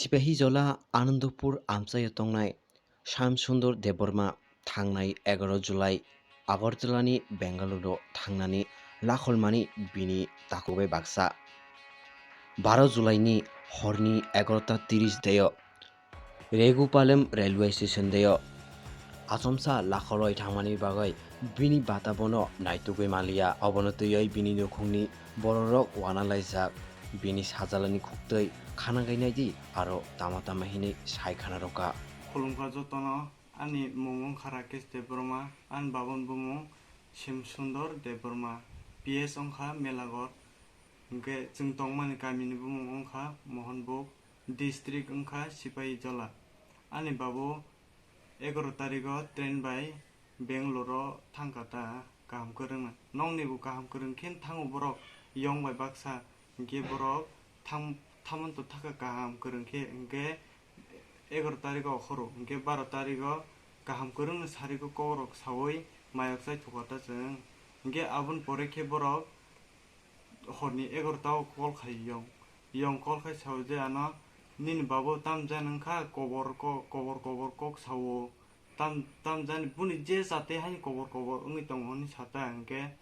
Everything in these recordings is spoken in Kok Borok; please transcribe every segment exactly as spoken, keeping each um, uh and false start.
Sipahijola Anandapur amchaio tongnai Shyam Sundar Debbarma thangnai egaroh July Agartalani Bengaluru thangnani lakholmani bini takhuk bai baksa. Baro July ni horni egaroh ta tris deo Regupalam railway station deo achomsa lakholoi thangmani bagwi bini bata bono naitugwi manliya. Obono twiwi bini nukhungni bororok uanalaijak. Bini sajalani khuktwi khana gainai di aro tama tama hinwi sai khana rwkha. Khulumkha jotono, ani mung wngkha Rakesh Debbarma, ani babani bumung Shyam Sundar Debbarma, P S wngkha Melaghor, hwnkhe chwng tongmani kamini bumung wngkha Mohanbuk, district wngkha Sipahijola. Ani babu egaroh tarigo train bai Bangalore o thangkha ta kaham kwrwngna. Nokni bo kaham kwrwng khe thango borok yong bai baksa, hwnkhe borok tham-, thaman to thaka kaham kwrwng khe, hwnkhe egaroh tarigo okhoro, hwnkhe baro tarigo kaham kwrwngni sarigo kokrok saui mayok chai thukha ta chwng. Hwnkhe aboni pore khe borok horni egaroh ta o call khai yong. Yong call khai sao je ano, "Nini babu tamjani wngkha, kobor ko-, kobor kobor kok sao. Tam, tamjani buni je jate haino kobor kobor wngwi tongo," hinwi sata hwnkhe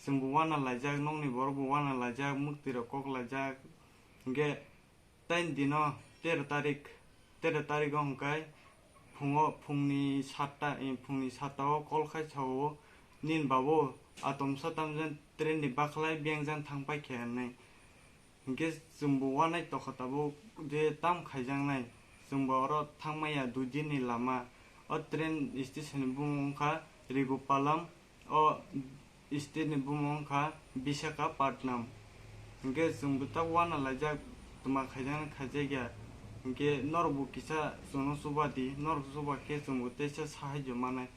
chwngbo uanalaijak, nokni borokbo uanalaijak, mwktwirok koklaijak. Hwnkhe tei dino tero tarik, tero tarigo hwnkhe phungo, phungni satta, eh, phungni satta o call khai sao, "Nini babu atomsa tamjani train ni bakhlai bengjan thang paikha," hinwi. Hwnkhe chwngbo uanai tokha tabuk je tam khaijaknai, chwngbo oro thangmaya dui din ni lama. O train station ni bumung wngkha Regupalam, o state ni bumung wngkha Visakhapatnam. Hwnkhe chwngbo tak uanalaijak, twma khaijaknai khaijakya. Hwnkhe norokbo kisa chwngno chuba di, norok chuba khe chwngbo teisa sahajyo manai.